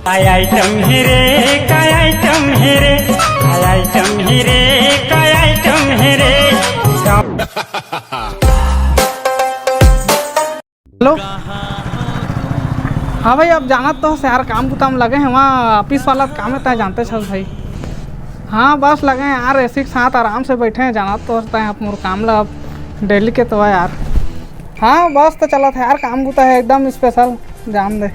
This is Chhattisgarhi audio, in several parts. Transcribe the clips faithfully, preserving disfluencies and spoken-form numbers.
काय आइटम हे रे, काय आइटम हे रे, काय आइटम हे रे, काय आइटम हे रे। हेलो। हाँ भाई, अब जानत तो हस यार, काम बुता में लगे हैं, वहाँ ऑफिस वाला काम है, तय जानते छस भाई। हाँ, बस लगे हैं यार, एसी के साथ आराम से बैठे हैं, जानत तो हस तय, आप मोर काम ला अब डेली के तो है यार। हाँ, बस तो चलत है यार, काम बुता है एकदम स्पेशल, जान दे।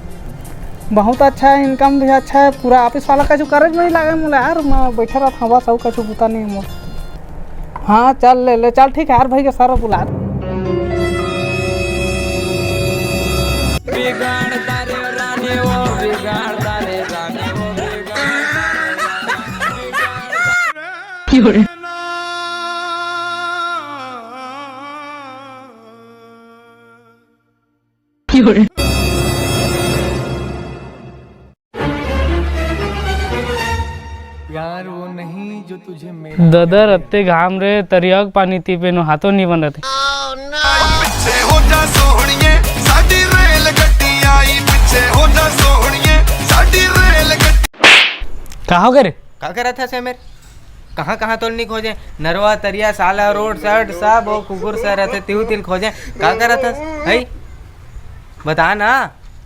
बहुत अच्छा है, इनकम भी अच्छा है, पूरा ऑफिस वाला कछु करे नहीं लागे मोला यार, मैं बैठे रहत हूँ बस, अउ कछु बुता नहीं है मोर। हाँ, चल ले, ले चल, ठीक है यार, भाई के सर बुला। बिगाड़ता रे रानी वो, बिगाड़ता रे रानी वो, बिगाड़ता रे रानी वो, बिगाड़ता रे। प्यार वो नहीं जो तुझे मेरे ददर अत्ते घाम रे, तरिया के पानी ती पेनो हाथों नहीं बन रहे। पीछे हो जा सोहणिए, साडी रेल गड्डी आई, पीछे हो जा सोहणिए, साडी रेल गड्डी। का हो गए रे? का करत हस ए मेर? कहाँ कहाँ तोल नहीं खोजे, नरवा तरिया साला रोड साइड सब वो कुकुर सर रहते, तिहू तिल खोजे। का करत हस? हई, बता ना।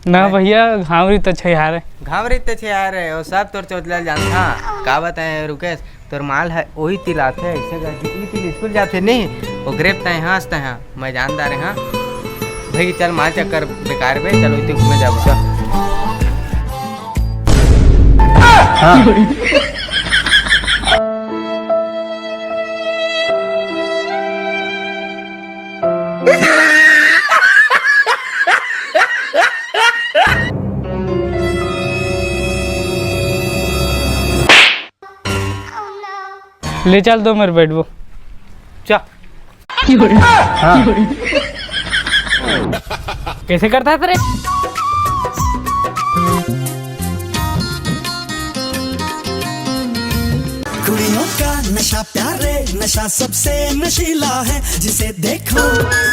ना भैया, घावरी तो छै यार। घावरी तो छै यार, वो सब तोर चौदला जानता। का बताएं रुकेश, तोर माल है वही तिल आथे, ऐसे करके ई तिल स्कूल जाथे नहीं, वो ग्रेप तय हाँस तय हाँ, मैं जानदार हाँ। भाई चल, माल चक्कर बेकार बे, चल ओती घूमे जाबो, चल। हाँ। ले चल दो मेरे बैठबो। चा। हाँ। कैसे करता है तेरे? कुड़ियों का नशा प्यारे, नशा सबसे नशीला है, जिसे देखो।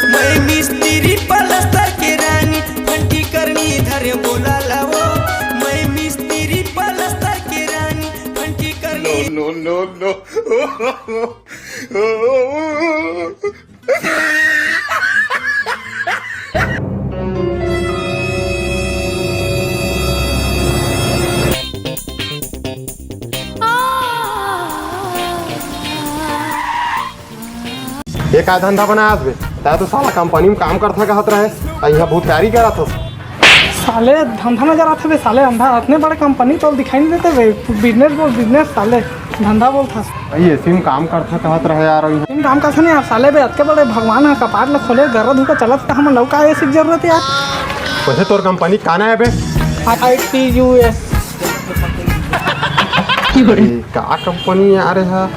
मैं मिस्त्री पलस्तर के रानी, फंटी करनी धरे बोला लाओ। मैं मिस्त्री पलस्तर के रानी, फंटी करनी। No, no, no, no। ये का धंधा बनायस बे? तैं तो साला कंपनी में काम करथा कहत रहे, अउ इहाँ भूतियारी करत हस। साले धंधा नजर आथे बे, साले अंधा, अतने बड़े कंपनी तो दिखाई नहीं देते बे। बिजनेस बोल बिजनेस, साले धंधा बोलथस। भाई एसी में काम करथा कहत रहे यार, अउ इहाँ एसी में काम करथा नहीं यार, साले बे अतके बड़े भगवान ह कपाट ल खोले, गर्रा धुका चलत त हमन लौका एसी की जरूरत यार। वैसे तोर कंपनी का नाम है बे? I T U S. ये का कंपनी यार है?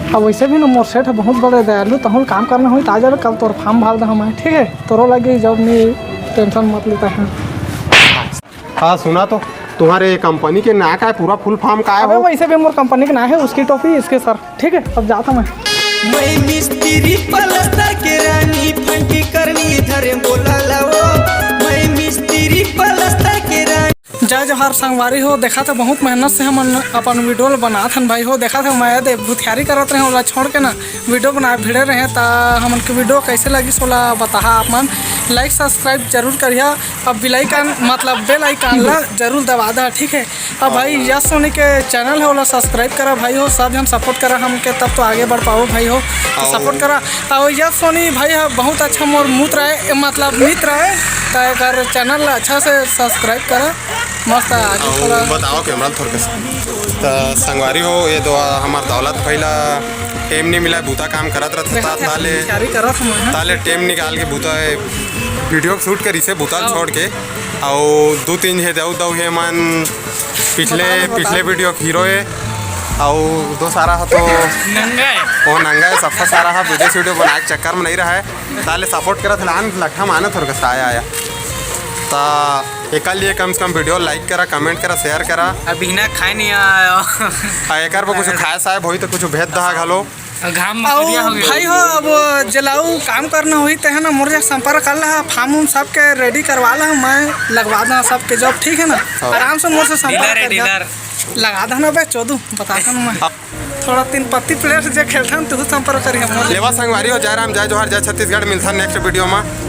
अब वैसे भी ना मोर सेठ ह बहुत बड़े दयालु, तहूँ ल काम करना होही त आ जाबे, कल तोर फॉर्म भर दे हमें, ठीक है? तोरो लगी जॉब नहीं, टेंशन मत लेता है। हाँ सुना तो, तुम्हारे कंपनी के नाम का है, पूरा फुल फॉर्म का है अबे हो? वैसे भी मोर कंपनी के नाम है उसकी टोपी इसके सर, ठीक है? अब जाता मैं। मैं मिस्त्री पलस्तर के रानी, फंटी करनी धरे बोला लाओ। मैं मिस्त्री पलस्तर के रानी। जय जोहार संगवारी हो, देखा था बहुत मेहनत से हमन अपन वीडियो ल बनात हन भाई हो। देखा था मैं दे भुथियारी करत रहे, ओला छोड़ के ना वीडियो बनाए भिड़े रहे। त हमन के वीडियो कैसे लगिस ओला बताहा आप मन, लाइक सब्सक्राइब जरूर करिहा। अब बिल आइकन मतलब बेल आइकन ला जरूर दबा दा, ठीक है? अब भाई यश सोनी के चैनल है ओला सब्सक्राइब करा भाई हो, सब जन सपोर्ट करा हमके, तब तो आगे बढ़ पाओ भाई हो, तो सपोर्ट करा। और यश सोनी भाई है बहुत अच्छा मोर मित्र है, मतलब मित्र है, तो अगर चैनल ला अच्छा से सब्सक्राइब करा। मस्त है, आगे अउ थोड़ा बताओ कैमरा थोड़ा सा। त संगवारी हो, ये तो हमार दौलत भाई ला टेम नहीं मिला, बूता काम करत रहता, देखा था, ताले तैयारी करत हूँ मैं। ताले टेम निकाल के बूता है, वीडियो शूट करिसे बूता हाँ। छोड़ के। अउ दो तीन हे दऊ दऊ हे मन पिछले, बताओ, बताओ। पिछले वीडियो के हीरो है, अउ दो सारा हा तो नंगा है। वो नंगा है, सफा सारा हा वीडियो वीडियो बनाए के चक्कर में नहीं रहा है। ताले सपोर्ट करत हलान लट्ठा माने थोड़ा सा आया आया। ता एकर लिए कम से कम वीडियो लाइक करा, कमेंट करा, शेयर करा। अभी ना खाए नहीं आया। आ, एकर पर कुछ खाए साहब होई तो कुछ भेज दहा घलो। घाम में अउ करिया हो गया। भाई हो, अब जेला अउ काम करना होही, ते है ना, मोर जग संपर्क कर ला, form उम सबके ready करवा ला, मैं लगवा दा सबके job, ठीक है ना? हाँ। आराम से मोर से संपर्क dealer है, कर जा। Dealer। लगा दा ना बे, चोदू, बता दा ना मैं। थोड़ा तीन पत्ती player से जे खेलथन, तू संपर्क करिए मोर। लेवा संगवारी हो, जय राम, जय जोहार, जय छत्तीसगढ़। मिलथन next video में।